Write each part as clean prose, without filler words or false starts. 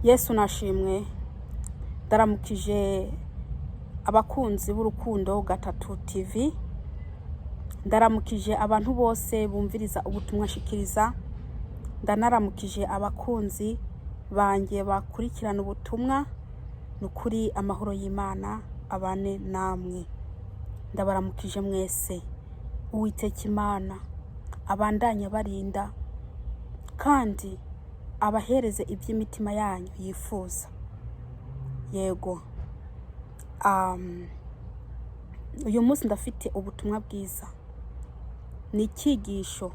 Yesu nashimwe. Ndaramukije abakunzi b'Urukundo Gatatu TV, ndaramukije abantu bose bumviriza ubutumwa nshikiriza, ndanaramukije abakunzi banjye bakurikirana ubutumwa. Ni ukuri amahoro y'Imana abane namwe. Ndabaramukije mwese. Uwiteka Imana abandanye abarinda kandi abahereze iby'imitima yanyu yifuza. Yego, uyu munsi ndafite ubutumwa bwiza. Ni icyigisho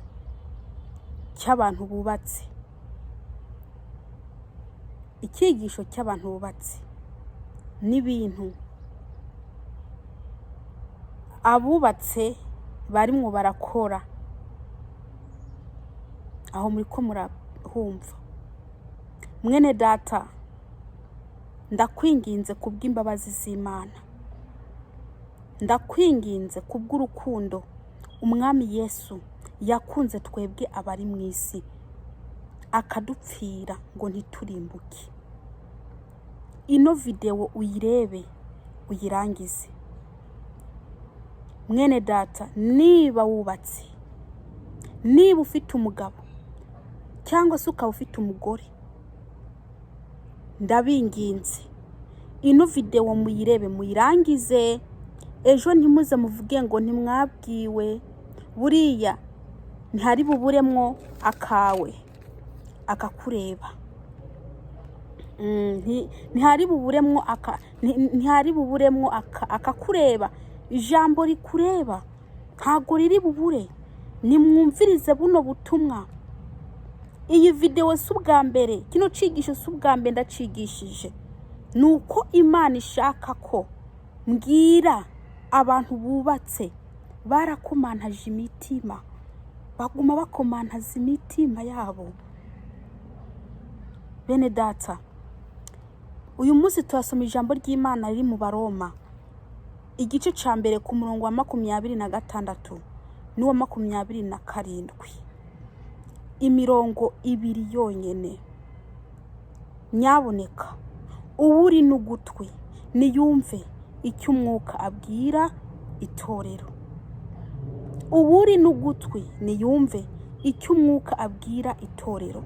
cy'abantu bubatse, icyigisho cy'abantu bubatse n'ibintu abubatse barimwo barakora. Aho muri ko murahumva, mwene data, ndakwinginze kubw'imbabazi z'Imana, ndakwinginze kubw'urukundo Umwami Yesu yakunze twebwe abari mu isi, akadupfira ngo ntiturimbuke. Ino videwo uyirebe uyirangize. Mwene data, niba wubatse, niba ufite umugabo cyangwa se ukaba ufite umugore, ndabinginze, ino videwo muyirebe muyirangize. Ejo ntimuze muvuge ngo ntimwabwiwe. Buriya ntihari buburemwo akawe akakureba. Ntihari buburemwo akakureba. Ijambo rikureba ntabwo riri bubure. Nimwumvirize buno butumwa. Iyi videwo si ubwa mbere, kino cigisho si ubwa mbere ndacigishije. Ni uko Imana ishaka ko mbwira abantu bubatse. Barakomantaje imitima, baguma bakomantaza imitima yabo. Bene data, uyu munsi turasoma ijambo ry'Imana riri mu Baroma, igice cya mbere, ku murongo wa 26 n'uwa 27, imirongo ibiri yonyine. Nyaboneka, uwuri n'ugutwi niyumve icyo Umwuka abwira itorero. Uwuri n'ugutwi niyumve icyo Umwuka abwira itorero.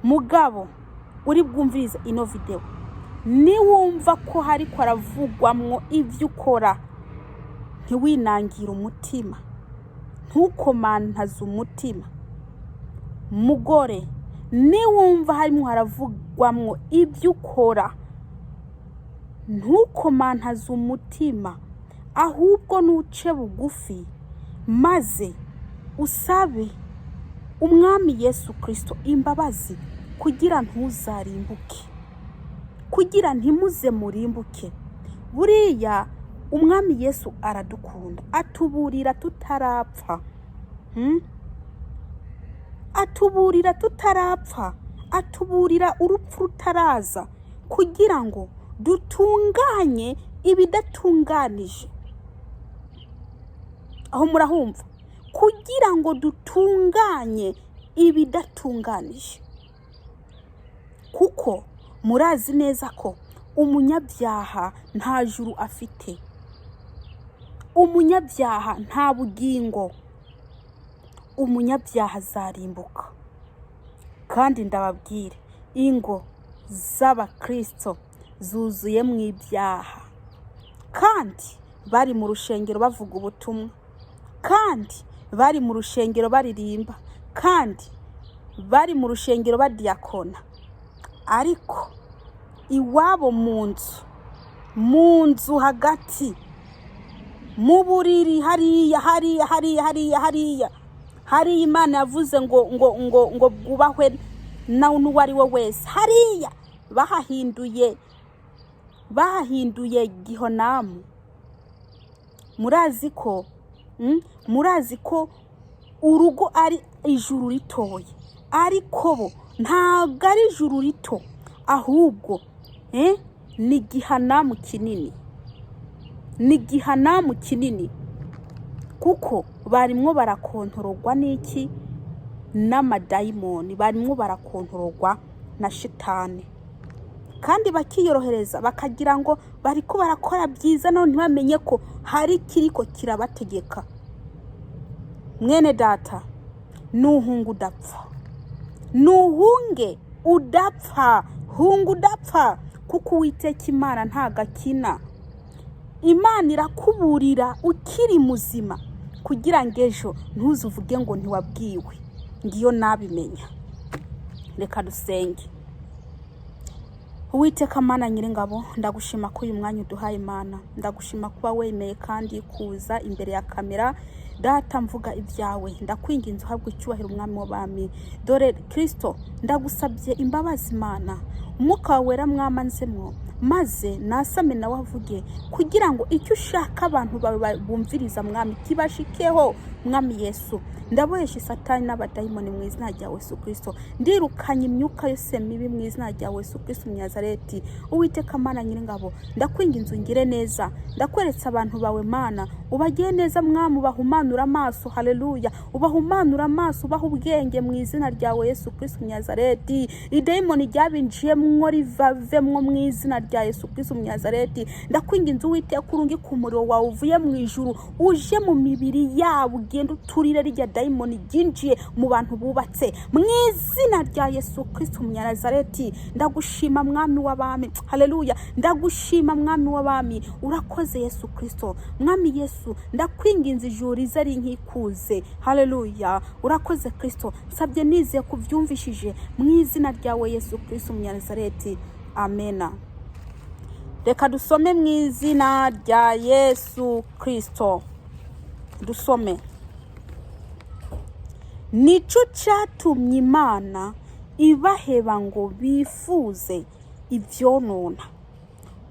Mugabo uri bwumvirize ino videwo, niwumva ko hariko haravugwamwo ibyo ukora, ntiwinangire umutima, ntukomantaze umutima. Mugore, niwumva harimo haravugwamwo ibyo ukora, ntukomantaze umutima, ahubwo nuce bugufi maze usabe Umwami Yesu Kirisito imbabazi kugira ntuzarimbuke, kugira ntimuze murimbuke. Buriya Umwami Yesu aradukunda, atuburira tutarapfa. Atuburira tutarapfa, atuburira urupfu rutaraza, kugira ngo dutunganye ibidatunganije. Aho murahumva? Kugira ngo dutunganye ibidatunganije, kuko murazi neza ko umunyabyaha nta juru afite, umunyabyaha nta bugingo, umunyabyaha azarimbuka. Kandi ndababwire, ingo z'abakirisito zuzuye mu ibyaha, kandi bari mu rushengero bavuga ubutumwa, kandi bari mu rushengero baririmba, kandi bari mu rushengero badiyakona, ariko iwabo mu nzu, mu nzu hagati, mu buriri, hariya hariya hariya hariya hariya hariya Imana yavuze ngo bwubahwe nawe n'uwo ari we wese, hariya bahahinduye gihonamu. Murazi ko urugo ari ijuru ritoya, ariko bo ntabwo ari ijuru rito, ahubwo ni gihanamu kinini, ni gihanamu kinini, kuko barimwo barakontorogwa n'iki? N'amadayimoni. Barimwo barakontorogwa Na shitani. Kandi bakiyorohereza, bakagira ngo bariko barakora byiza, none ntibamenye ko hari ikiriko kirabategeka. Mwene data, nuhunga udapfa, nuhunge udapfa, hunga udapfa, kuko Uwiteka Imana ntago akina. Imana irakuburira ukiri muzima kugira ngo ejo ntuzuvuge ngo ntiwabwiwe, ngiyo nabimenya. Reka dusenge. Uwiteka Mana Nyiringabo, ndagushima ko uyu mwanya uduhaye. Imana, ndagushima kuba wemeye kandi kuza imbere ya kamera, Data, mvuga ibyawe. Ndakwinginze uhabwe icyubahiro, Umwami w'abami. Dore Kirisito, ndagusabye imbabazi Imana, Umwuka wawe wera mwamanzemwo, maze nasame nawe avuge, kugira ngo icyo ushaka abantu bawe bumviriza, Mwami, kibashikeho. Mwami Yesu, ndabohesha Satani n'abadayimoni mu izina rya Yesu Kirisito. Ndirukanye imyuka yose mibi mu izina rya Yesu Kirisito Umunyazareti. Uwiteka Mana Nyiringabo, ndakwinginze ungire neza. Ndakweretse abantu bawe Mana, ubagire neza Mwami, ubahumanure amaso. Haleluya! Ubahumanure amaso, ubaha ubwenge mu izina ryawe Yesu Kirisito Umunyazareti. Idayimoni ryabinjiyemwo rivavemwo mu izina rya Yesu Kirisito Umunyazareti. Ndakwinginze Uwiteka, urungike umuriro wawe uvuye mu ijuru, uje mu mibiri yabo, ugende uturire rirya dayimoni ryinjiye mu bantu bubatse mu izina rya Yesu Kirisito Umunyazareti. Ndagushima, Mwami w'abami. Haleluya! Ndagushima, Mwami w'abami, urakoze Yesu Kirisito. Mwami Yesu, ndakwinginze ijuru rize rinkikuze. Haleluya! Urakoze Kirisito. Nsabye nizeye kubyumvishije mu izina ryawe Yesu Kirisito Umunyazareti, amena. Reka dusome mu izina rya Yesu Kirisito. Dusome. Nicyo cyatumye Imana ibaheba ngo bifuze ibyonona,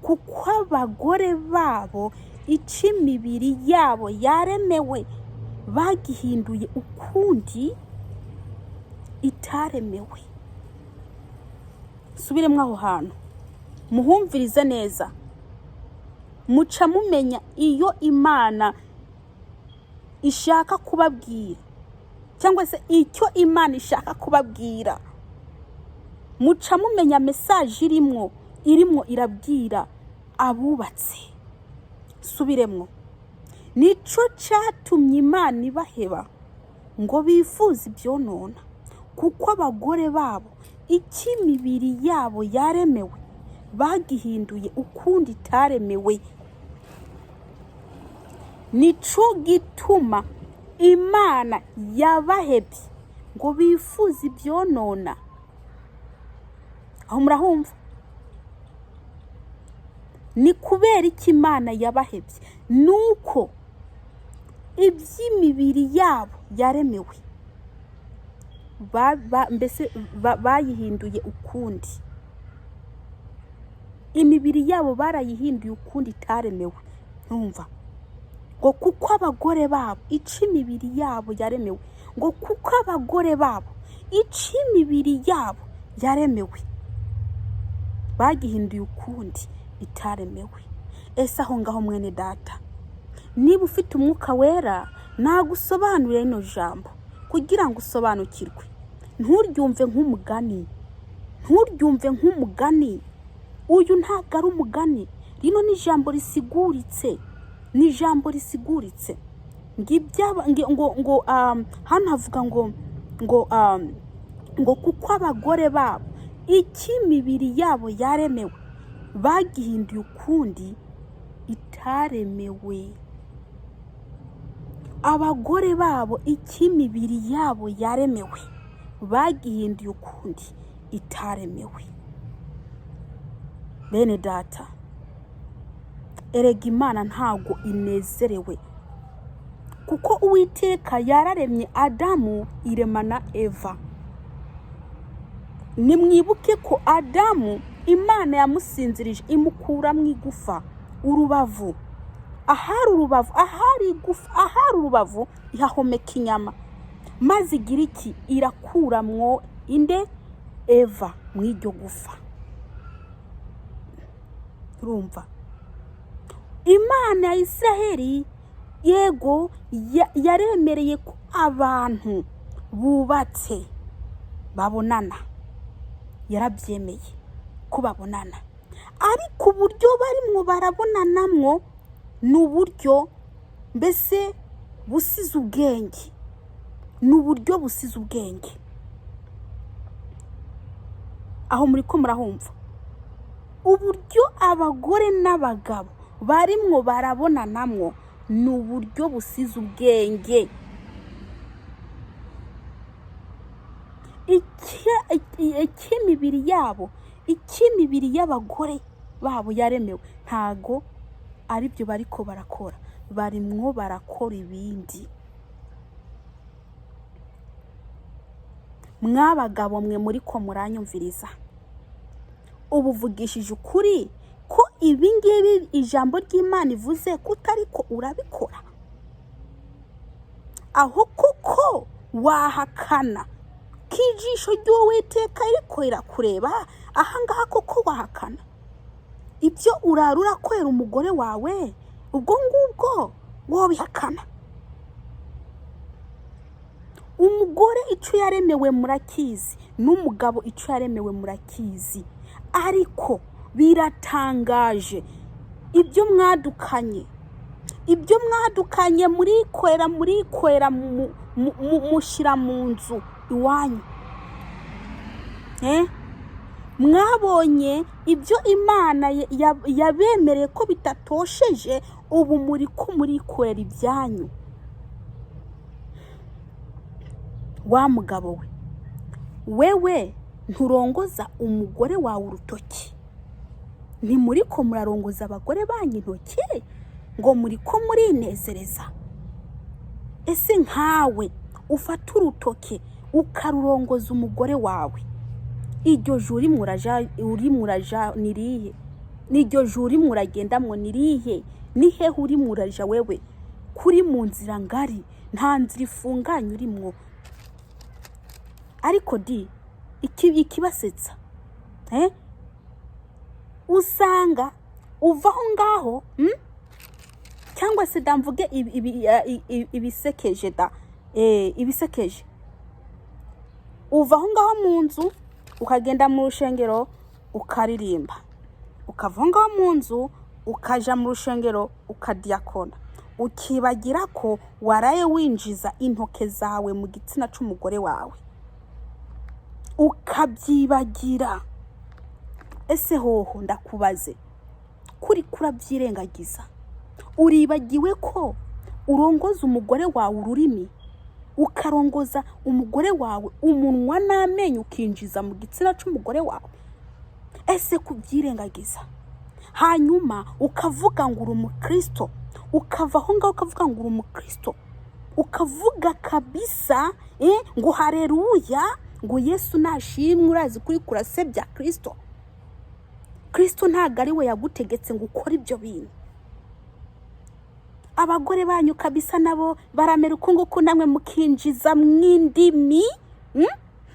kuko abagore babo icyo imibiri yabo yaremewe bagihinduye ukundi itaremewe. Subiremo aho hantu, muhumvirize neza, muca mumenya iyo Imana ishaka kubabwira, cyangwa se icyo Imana ishaka kubabwira. Muca mumenya message irimwo irabwira abubatse. Subiremwo. Nicyo cyatumye Imana ibaheba ngo bifuze ibyonona, kuko abagore babo icyo imibiri yabo yaremewe bagihinduye ukundi itaremewe. Nico gituma Imana yabahebye ngo bifuze ibyonona. Aho murahumva? Ni kubera iki Imana yabahebye? Nuko iby'imibiri yabo yaremewe mbese bayihinduye ukundi. Imibiri yabo barayihinduye ukundi itaremewe. Ntumva ngo kuko abagore babo ica imibiri yabo yaremewe, ngo kuko abagore babo ica imibiri yabo yaremewe bagihinduye ukundi itaremewe. Ese aho ngaho, mwene data, niba ufite Umwuka Wera, nagusobanurire rino jambo kugira ngo usobanukirwe, nturyumve nk'umugani, nturyumve nk'umugani. Uyu ntabwo ari umugani, rino ni ijambo risiguritse, ni ijambo risiguritse. Ngo hano havuga ngo kuko abagore babo icyo imibiri yabo yaremewe bagihinduye ukundi itaremewe. Abagore babo icyo imibiri yabo yaremewe bagihinduye ukundi itaremewe. Bene data, erega Imana ntago inezerewe, kuko Uwiteka yararemye Adamu, irema na Eva. Nimwibuke ko Adamu Imana yamusinzirije, imukuramo igufa, urubavu. Ahari urubavu, ahari igufa, ahari urubavu, ihahomeka inyama, maze igira iki? Irakuramwo inde? Eva mu iryo gufa. Urumva, Imana ya Israheli yego yaremereye ko abantu bubatse babonana. Yarabyemeye ko babonana, ariko uburyo barimwo barabonanamwo ni uburyo mbese busize ubwenge, ni uburyo busize ubwenge. Aho muri ko murahumva uburyo abagore n'abagabo barimwo barabonanamwo ni uburyo busize ubwenge. Icy'imibiri yabo, icy'imibiri y'abagore babo yaremewe, ntago aribyo bariko barakora, barimwo barakora ibindi. Mwabagabo mwe muri ko muranyumviriza, ubuvugishije ukuri ko ibi ngibi ijambo ry'Imana ivuze ko utariko urabikora? Aho koko wahakana ko ijisho ry'Uwiteka ririko rirakureba? Ahangaha koko wahakana ibyo urara urakorera umugore wawe? Ubwo ngubwo wobihakana? Umugore icyo yaremewe murakizi, n'umugabo icyo yaremewe murakizi, ariko biratangaje ibyo mwadukanye, ibyo mwadukanye murikorera, murikorera, mushyira mu nzu iwanyu. Mwabonye ibyo Imana yabemereye ko bitatosheje, ubu muri ko murikorera ibyanyu. Wa mugabo we, wewe nturongoza umugore wawe urutoki, ntimuri ko murarongoza abagore banyu intoki ngo muri ko murinezereza? Ese nkawe ufata urutoki ukarurongoza umugore wawe, iryo juru urimo uraja ni irihe? N'iryo juru urimo uragendamwo ni irihe? Ni hehe urimo uraja wewe? Kuri mu nzira ngari, nta nzira ifunganye urimwo. Ariko di ikibasetsa, usanga uva aho ngaho, cyangwa se da mvuge ibisekeje da, ibisekeje. Uva aho ngaho mu nzu ukagenda mu rushengero ukaririmba, ukava aho ngaho mu nzu ukaja mu rushengero ukadiyakona, ukibagira ko waraye winjiza intoke zawe mu gitsina c'umugore wawe, ukabyibagira. Ese hoho ndakubaze, kuri kurabyirengagiza, uribagiwe ko urongoza umugore wawe ururimi, ukarongoza umugore wawe umunwa n'amenyo, ukinjiza mu gitsina c'umugore wawe? Ese kubyirengagiza, hanyuma ukavuga ngo uri umukristo, ukava aho ngaho ukavuga ngo uri umukristo, ukavuga kabisa, ngo hareruya, ngo Yesu nashimwe, urazi kuri kurasebya Kristo. Kristo ntabwo ari we yagutegetse ngo ukore ibyo bintu. Abagore banyu kabisa nabo baramera uko nguko, namwe mukinjiza mw'indimi,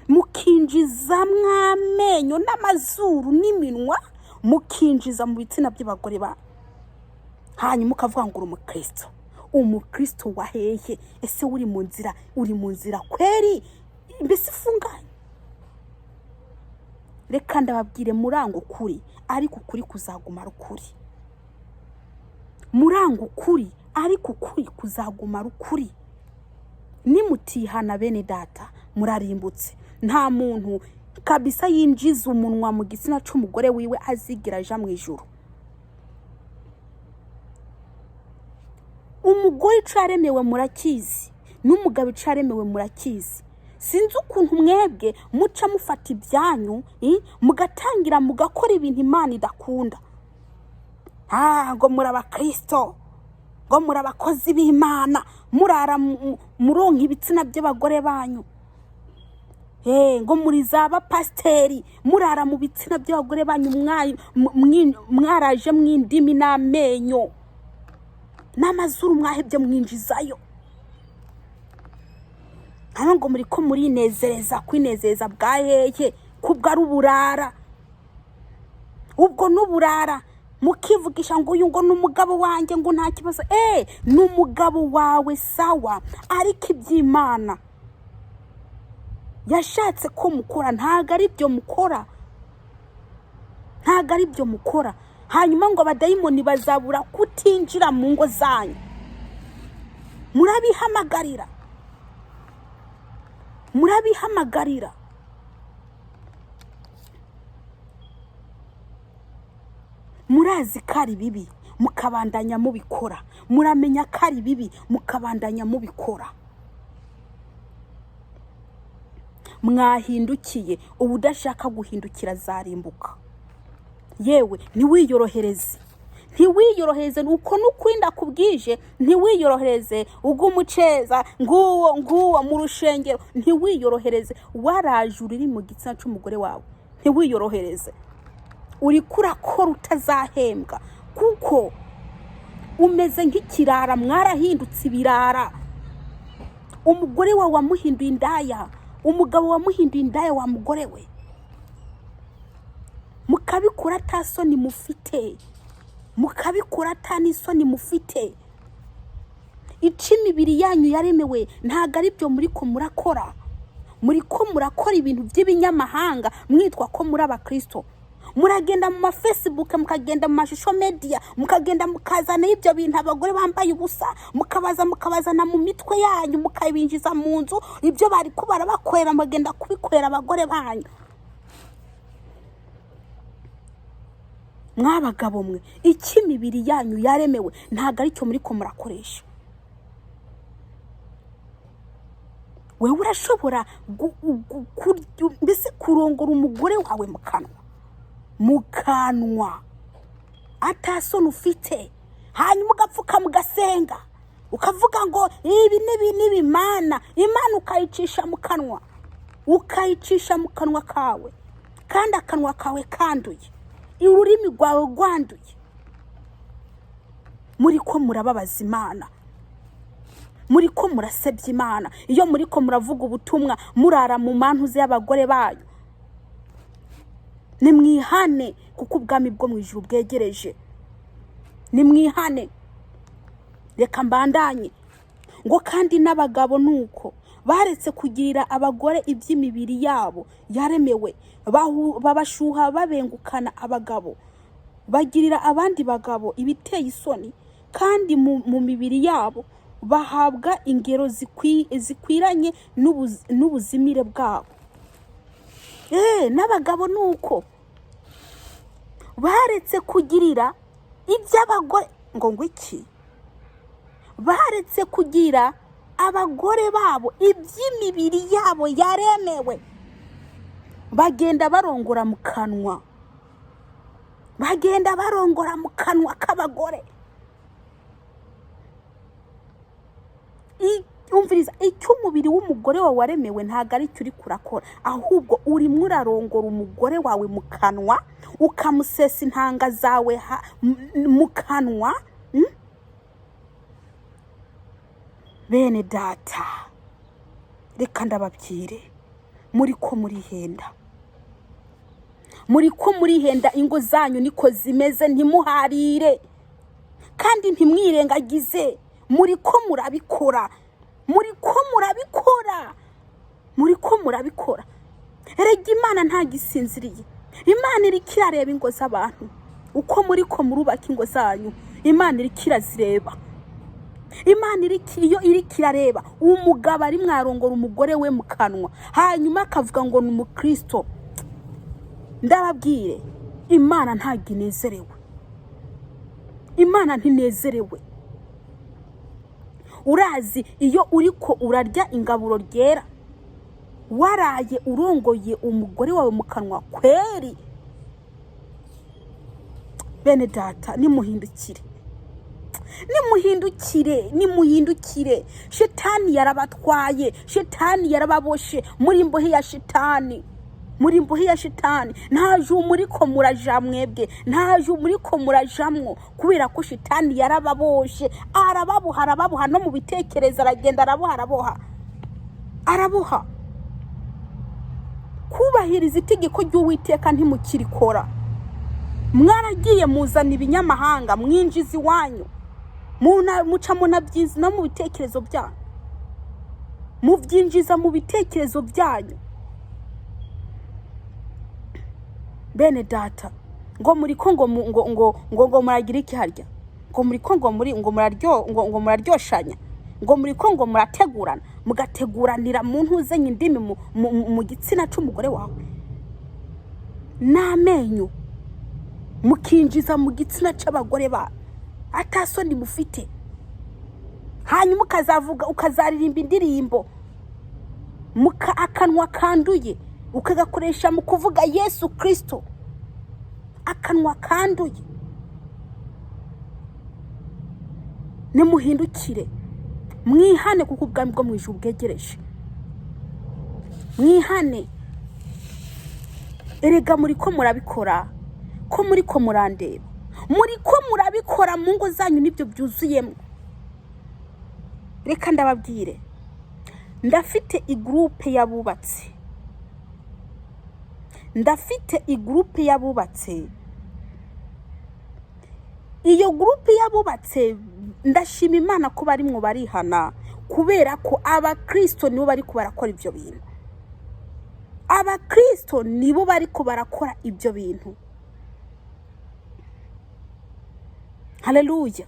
mukinjiza mw'amenyo n'amazuru n'iminwa, mukinjiza mu bitsina by'abagore banyu, hanyuma ukavuga ngo uri umukristo. Umukristo wa hehe? Ese uri mu nzira, uri mu nzira kweri mbese ifunganye? Reka ndababwire, muranga ukuri, ariko ukuri kuzaguma ari ukuri. Muranga ukuri, ariko ukuri kuzaguma ari ukuri. Nimutihana bene data, murarimbutse. Nta muntu kabisa yinjiza umunwa mu gitsina c'umugore wiwe azigira aja mu ijuru. Umugore ico yaremewe murakizi, n'umugabo ico yaremewe murakizi. Sinzi ukuntu mwebwe muca mufata ibyanyu, mugatangira mugakora ibintu Imana idakunda. Ngo muri abakristo, ngo muri abakozi b'Imana, murara muronka ibitsina by'abagore banyu. Ngo muri za bapasiteri, murara mu bitsina by'abagore banyu, mwaraje mw'indimi n'amenyo n'amazuru mwahebye mwinjizayo. Hano ngo muri ko murinezereza, kwinezereza bwa hehe? Kubwo ari uburara, ubwo n'uburara. Mukivugisha ngo uyu ngo ni umugabo wanjye, ngo nta kibazo. Ni umugabo wawe sawa, ariko iby'Imana yashatse ko mukora ntabwo ari byo mukora. Ntabwo ari byo mukora. Hanyuma ngo abadayimoni bazabura kutinjira mu ngo zanyu. Murabihamagarira, murabihamagarira. Murazi ko ari bibi, mukabandanya mubikora. Muramenya ko ari bibi, mukabandanya mubikora. Mwahindukiye, ubu udashaka guhindukira azarimbuka. Yewe, ntiwiyorohereze, ntiwiyorohereze. Uko n'ukuri ndakubwije, ntiwiyorohereze. Ugumuceza nguwo nguwo mu rushengero, ntiwiyorohereze. Waraje uriri mu gitsina cy'umugore wawe, ntiwiyorohereze. Uriko urakora utazahembwa, kuko umeze nk'ikirara. Mwarahindutse ibirara. Umugore wawe wamuhinduye indaya, umugabo wamuhinduye indaya wa mugore we, mukabikora ata soni mufite, mukabikora ata n'isoni mufite. Ico imibiri yanyu yaremewe ntabwo ari byo muriko murakora. Muriko murakora ibintu by'ibinyamahanga mwitwa ko muri abakristo. Muragenda mu ma Facebook, mukagenda mu mashusho media, mukagenda mukazana ibyo bintu, abagore bambaye ubusa, mukabaza mukabazana mu mitwe yanyu, mukabinjiza mu nzu. Ibyo bari ko barabakorera, mugenda kubikorera abagore banyu. Mwabagabo mwe, icyo imibiri yanyu yaremewe ntabwo aricyo muriko murakoresha. Wewe urashobora mbese kurongora umugore wawe mu kanwa, mu kanwa atasoni ufite, hanyuma ugapfuka mugasenga, ukavuga ngo ibi n'ibi n'ibi, Mana. Imana ukayicisha mu kanwa, ukayicisha mu kanwa kawe, kandi akanwa kawe kanduye, ururimi rwawe rwanduye. Muri ko murababaza Imana, muri ko murasebya Imana. Iyo muri ko muravuga ubutumwa, murara mu mantuze y'abagore banyu. Nimwihane, kuko ubwami bwo mu ijuru bwegereje. Nimwihane. Reka mbandanye ngo kandi n'abagabo nuko baretse kugirira abagore iby'imibiri yabo yaremewe, babashuha babengukana abagabo, bagirira abandi bagabo ibiteye isoni, kandi mu mibiri yabo bahabwa ingero zikwiranye n'ubuzimire bwabo. N'abagabo nuko baretse kugirira iby'abagore ngo iki, baretse kugira abagore babo iby'imibiri yabo yaremewe, bagenda barongora mu kanwa, bagenda barongora mu kanwa k'abagore. Umviriza, icyo umubiri w'umugore wawe waremewe ntabwo ari cyo uri kurakora, ahubwo urimo urarongora umugore wawe mu kanwa, ukamusesa intanga zawe mu kanwa. Bene data, reka ndababwire, muri ko murihenda, muri ko murihenda. Ingo zanyu niko zimeze, ntimuharire kandi ntimwirengagize. Muri ko murabikora, muri ko murabikora, muri ko murabikora. Erega Imana ntagisinziriye, Imana iriko irareba ingo z'abantu uko muri ko murubaka ingo zanyu. Imana iriko irazireba. Imana iyo iriko irareba umugabo ari mwarongora umugore we mu kanwa, hanyuma akavuga ngo ni umukristo. Ndababwire, Imana ntabwo inezerewe, Imana ntinezerewe. Urazi iyo uriko urarya ingaburo ryera, waraye urongoye umugore wawe mu kanwa kweri? Bene data, nimuhindukire, nimuhindukire, nimuhindukire. Shetani yarabatwaye, shetani yarababoshe, muri imbohe ya shetani, muri imbohe ya shetani. Nta juru muriko muraja mwebwe, nta juru muriko murajamwo, kubera ko shetani yarababoshe, arababoha, arababoha no mu bitekerezo, aragenda araboha, araboha, araboha. Kubahiriza itegeko ry'Uwiteka ntimukirikora. Mwaragiye muzana ibinyamahanga, mwinjiza iwanyu, muca munabyiza no mu bitekerezo byanyu, mubyinjiza mu bitekerezo byanyu. Bene data, Ngo muri ko ngo mu- ngo ngo ngo ngo muragira iki harya? Ngo muri ko ngo muri ngo muraryo ngo ngo muraryoshanya, ngo muri ko ngo murategurana, mugateguranira mu ntuzenye indimi mu gitsina c'umugore wawe, n'amenyo mukinjiza mu gitsina c'abagore ba atasoni mufite. Hanyuma ukazavuga, ukazaririmba indirimbo muka akanwa kanduye ukagakoresha mu kuvuga Yesu Kirisito, akanwa kanduye. Nimuhindukire, mwihane, kuko ubwami bwo mu ijuru bwegereje. Mwihane. Erega muri ko murabikora, ko muri ko murandeba, muri ko murabikora mu ngo zanyu, nibyo byuzuyemo. Reka ndababwire, ndafite igurupe y'abubatsi, ndafite igurupe y'abubatse. Iyo gurupe y'abubatse, ndashima Imana ko barimwo barihana, kubera ko abakristo nibo bari barakora ibyo bintu. Abakristo nibo bari barakora ibyo bintu. Haleluya!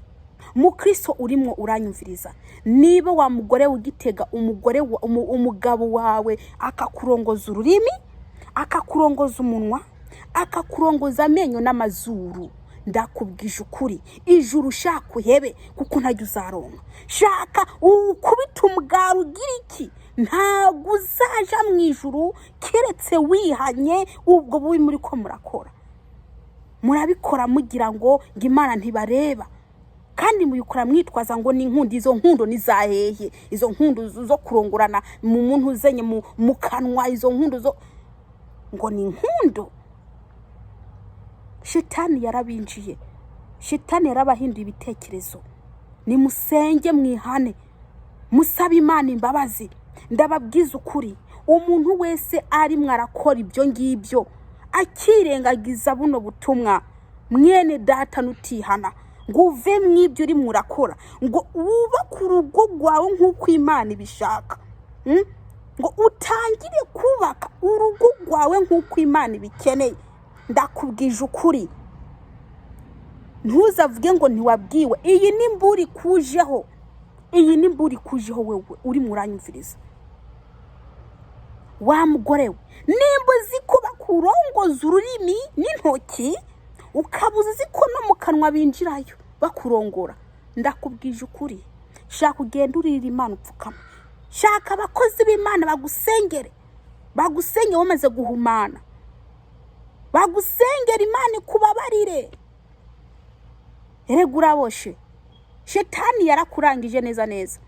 Mukristo urimwo uranyumviriza, niba wa mugore ugitega umugore umugabo wawe akakurongoza ururimi, akakurongoza umunwa, akakurongoza amenyo n'amazuru, ndakubwije ukuri, ijuru ushaka uhebe, kuko ntajya uzaronka. Shaka ukubita umugara ugira iki, ntabwo uzaja mu ijuru keretse wihanye ubwo bubi muri ko murakora. Murabikora mugira ngo Imana ntibareba, kandi mubikora mwitwaza ngo ni inkundo. Izo nkundo ni za hehe? Izo nkundo zo kurongorana mu muntu uzenye mu kanwa, izo nkundo zo ngo ni inkundo. Shitani yarabinjiye, shitani yarabahinduye ibitekerezo. Nimusenge, mwihane, musabe Imana imbabazi. Ndababwiza ukuri, umuntu wese arimwo arakora ibyo ngibyo akirengagiza buno butumwa, mwene data, nutihana ngo uve mu ibyo urimo urakora, ngo wubake urugo rwawe nk'uko Imana ibishaka, Ngo utangire kubaka urugo rwawe nk'uko Imana ibikeneye, ndakubwije ukuri, ntuzavuge ngo ntiwabwiwe. Iyi ni imburi ikujeho, iyi ni imburi ikujeho wewe urimo uranyumviriza. Wa mugore we, nimba uzi ko bakurongoza ururimi n'intoki, ukaba uzi ko no mu kanwa binjirayo bakurongora, ndakubwije ukuri, shaka ugende uririra Imana upfukama, shaka abakozi b'Imana bagusengere, bagusengere bamaze guhumana, bagusengere Imana ikubabarire. Erega uraboshe, shetani yarakurangije neza neza.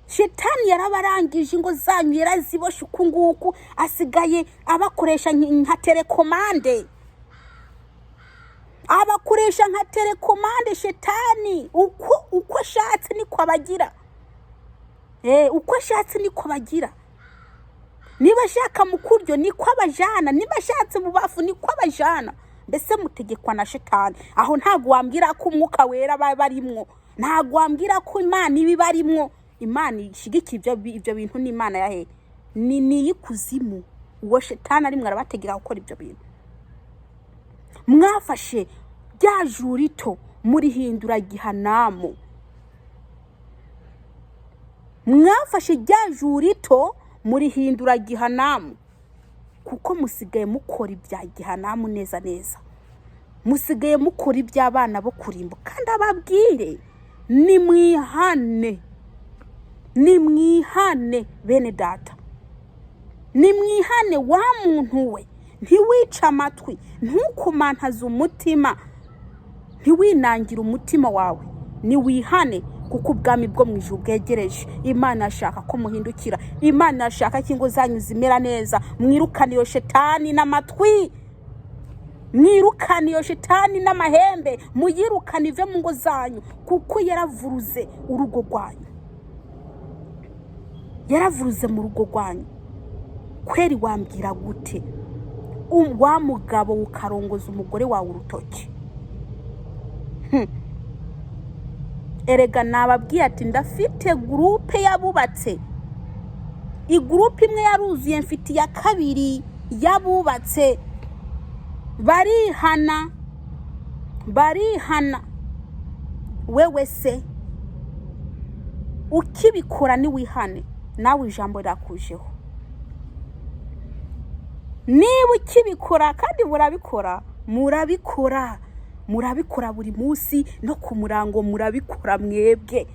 Shetani yarabarangije, ingo zanyu yaraziboshe uku nguku, asigaye abakoresha nka telekomande, abakoresha nka telekomande. Shetani uko ashatse niko abagira. Uko ashatse niko abagira. Niba ashaka mu kuryo niko abajana, niba ashatse mu bafu niko abajana. Mbese mutegekwa na shetani. Aho ntabwo wambwira ko umwuka wera barimwo, ntabwo wambwira ko Imana iba ibarimwo. Imana ishyigikiye ibyo bintu ni Imana ya hehe? Ni iy'ikuzimu. Uwo shetani arimwo arabategeka gukora ibyo bintu. Mwafashe rya juru rito murihindura gihanamu, mwafashe rya juru rito murihindura gihanamu, kuko musigaye mukora ibya gihanamu neza neza, musigaye mukora iby'abana bo kurimbuka. Kandi ababwire, nimwihane, nimwihane bene data, nimwihane. Wa muntu we, ntiwice amatwi, ntukumantaze umutima, ntiwinangire umutima wawe, niwihane, kuko ubwami bwo mu ijuru bwegereje. Imana irashaka ko muhindukira, Imana irashaka ko ingo zanyu zimera neza. Mwirukane iyo shetani n'amatwi, mwirukane iyo shetani n'amahembe, muyirukane ive mu ngo zanyu, kuko yaravuruze urugo rwanyu, yaravuruze mu rugo rwanyu. Kweri wambwira gute wa mugabo ukarongoza umugore wawe urutoki? Erega nababwiye ati ndafite gurupe y'abubatse, igurupe imwe yaruzuye, mfite iya kabiri y'abubatse. Barihana, barihana. Wewe se ukibikora, niwihane nawe, ijambo rirakujeho. Niba ukibikora, kandi murabikora, murabikora, murabikora buri munsi no ku murango, murabikora mwebwe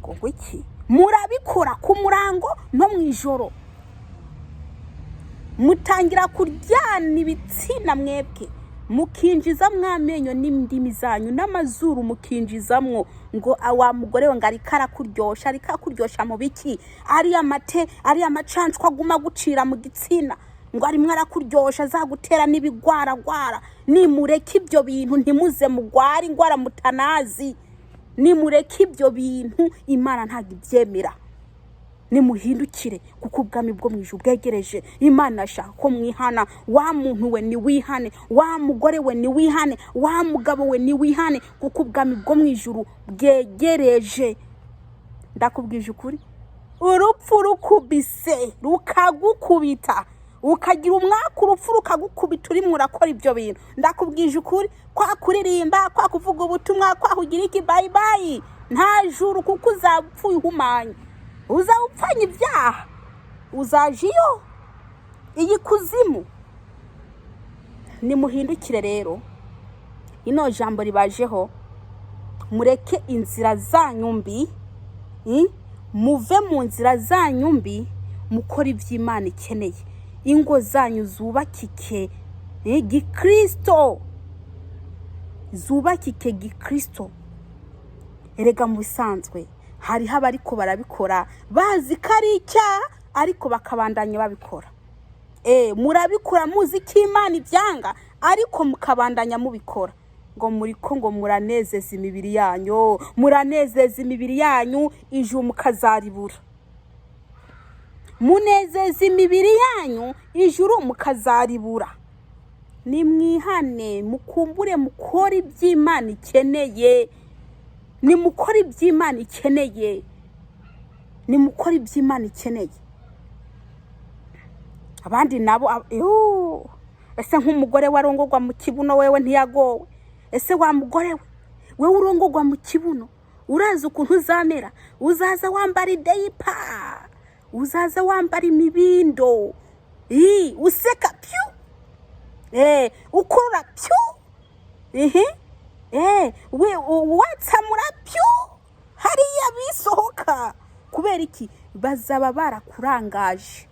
ngo iki? Murabikora ku murango no mu ijoro, mutangira kuryana ibitsina mwebwe, mukinjizamwo amenyo n'indimi zanyu n'amazuru, mukinjizamwo ngo wa mugore we ngo ariko arakuryosha. Ariko akuryosha mu biki? Ariya mate, ariya macanshwa aguma gucira mu gitsina, ngo arimwo arakuryosha, azagutera n'ibigwaragwara. Nimureke ibyo bintu, ntimuze mugware ingwara mutanazi. Nimureke ibyo bintu, Imana ntabwo ibyemera. Nimuhindukire, kuko ubwami bwo mu ijuru bwegereje. Imana ashaka ko mwihana. Wa muntu we, niwihane. Wa mugore we, niwihane. Wa mugabo we, niwihane, kuko ubwami bwo mu ijuru bwegereje. Ndakubwije ukuri, urupfu rukubise, rukagukubita, ukagira umwaka, urupfu rukagukubita urimo urakora ibyo bintu, ndakubwije ukuri, kwa kuririmba, kwa kuvuga ubutumwa, kwa kugira iki, bye bye, nta juru, kuko uzaba upfuye uhumanye, uzaba upfanye ibyaha, uzaje iyo iyi kuzimu. Nimuhindukire rero, ino jambo ribajeho. Mureke inzira zanyu mbi, muve mu nzira zanyu mbi, mukore iby'Imana ikeneye. Ingo zanyu zubakike gikristo, zubakike gikristo. Erega mu bisanzwe hariho abariko barabikora bazi ko ari icyaha, ariko bakabandanya babikora. Murabikora muzi ko Imana ibyanga, ariko mukabandanya mubikora, ngo muri ko ngo muranezeza imibiri yanyu. Muranezeza imibiri yanyu, ijuru mukazaribura. Munezeza imibiri yanyu, ijuru mukazaribura. Nimwihane, mukumbure, mukore iby'Imana ikeneye. Nimukore iby'Imana ikeneye, nimukore iby'Imana ikeneye. Abandi nabo ese nk'umugore warongorwa mu kibuno, wewe ntiyagowe? Ese wa mugore we, wewe urongorwa mu kibuno, urazi ukuntu uzamera? Uzaza wambara idiaper, uzaza wambara imibindo, useka pyu, ukurura pyu, ihi, watsamura pyu, hariya bisohoka. Kubera iki? Bazaba barakurangaje,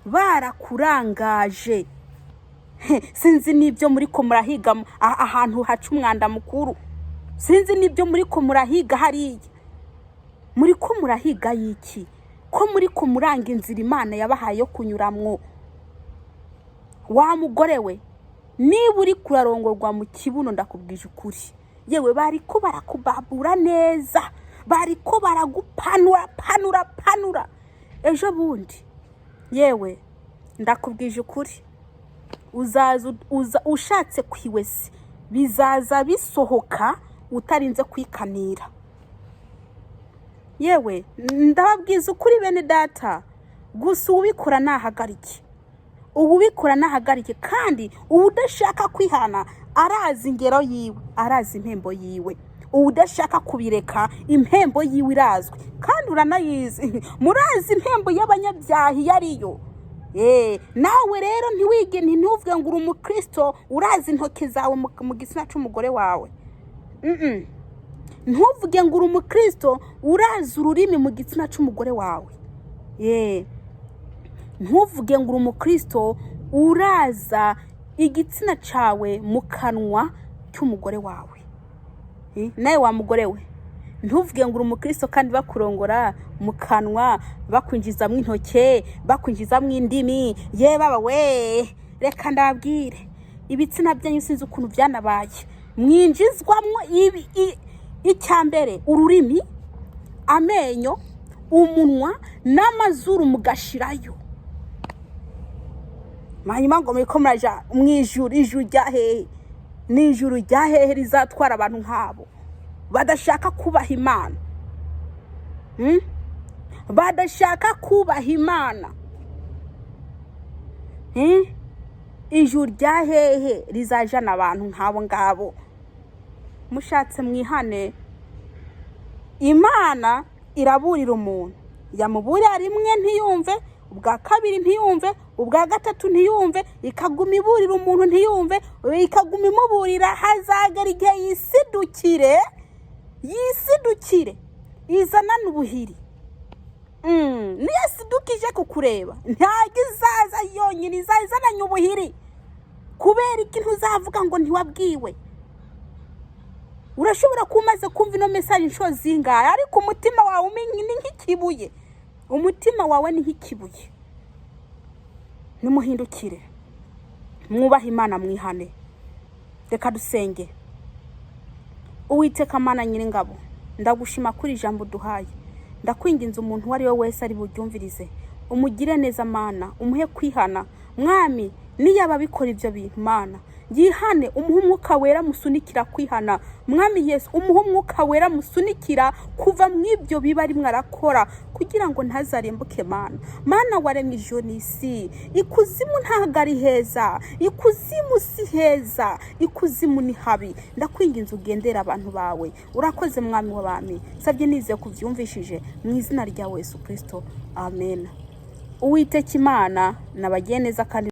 barakurangaje. Sinzi n'ibyo muri ko murahiga ahantu haca umwanda mukuru. Sinzi n'ibyo muri ko murahiga hariya. Muri ko murahiga y'iki, ko muri ko muranga inzira Imana yabahaye yo kunyuramwo? Wa mugore we, niba uri kurarongorwa mu kibuno, ndakubwije ukuri, yewe, bari ko barakubabura neza, bari ko baragupanura panura panura. Ejo bundi, yewe, ndakubwije ukuri, uzaza uza ushatse kwiwese, bizaza bisohoka utarinze kwikanira. Yewe, ndababwiza ukuri, bene data. Gusa uwubikora nahagarike, uwubikora nahagarike. Kandi uwudashaka kwihana arazi ingero yiwe, arazi impembo yiwe. Uwudashaka kubireka, impembo yiwe irazwi kandi uranayizi. Murazi impembo y'abanyabyaha iyo ariyo. Nawe rero ntiwige, ntuvuge ngo uri umukristo urazi intoki zawe mu gitsina cy'umugore wawe. Ntuvuge ngo uri umukristo urazi ururimi mu gitsina cy'umugore wawe. Ntuvuge ngo uri umukristo uraza igitsina cyawe mu kanwa cy'umugore wawe. Nawe wa mugore we, ntuvuge ngo uri umukristo kandi bakurongora mu kanwa, bakwinjizamo intoke, bakwinjizamo indimi. Ye baba we, reka ndabwire, ibitsina byanyu sinzi ukuntu byanabaye mwinjizwamo icya mbere ururimi, amenyo, umunwa n'amazuru, mugashirayo. Hanyuma ngo muriko muraja mu ijuru. Ijuru rya hehe? Ni ijuru rya hehe rizatwara abantu nk'abo badashaka kubaha Imana? Badashaka kubaha Imana. Ijuru rya hehe rizajana abantu nk'abo ngabo? Mushatse mwihane. Imana iraburira umuntu, yamuburira rimwe ntiyumve, ubwa kabiri ntiyumve, ubwa gatatu ntiyumve, ikaguma iburira umuntu ntiyumve, ikaguma imuburira. Hazagera igihe yisidukire, yisidukire izanane ubuhiri. Niyo sidukije kukureba, ntabwo izaza yonyine, izaza izananye ubuhiri. Kubera iki? Ntuzavuga ngo ntiwabwiwe. Urashobora kuba umaze kumva ino message inshuro zingahe, ariko umutima wawe ni nk'ikibuye, umutima wawe ni nk'ikibuye. Nimuhindukire, mwubahe Imana, mwihane. Reka dusenge. Uwiteka Mana Nyiringabo, ndagushima kuri ijambo uduhaye. Ndakwinginze, umuntu uwo ari we wese ari buryumvirize, umugire neza Mana, umuhe kwihana. Mwami, niyaba abikora ibyo bintu, Mana, yihane, umuhe Umwuka Wera musunikira kwihana. Mwami Yesu, umuhe Umwuka Wera musunikira kuva mu ibyo biba arimwo arakora, kugira ngo ntazarimbuke. Mana, Mana waremye ijuru n'isi, ikuzimu ntabwo ari heza, ikuzimu si heza, ikuzimu ni habi. Ndakwinginze, ugendera abantu bawe. Urakoze, Mwami w'abami. Sabye nizeye kubyumvishije, mu izina rya Yesu Kirisito, amen. Uwiteka Imana nabagiye neza kandi.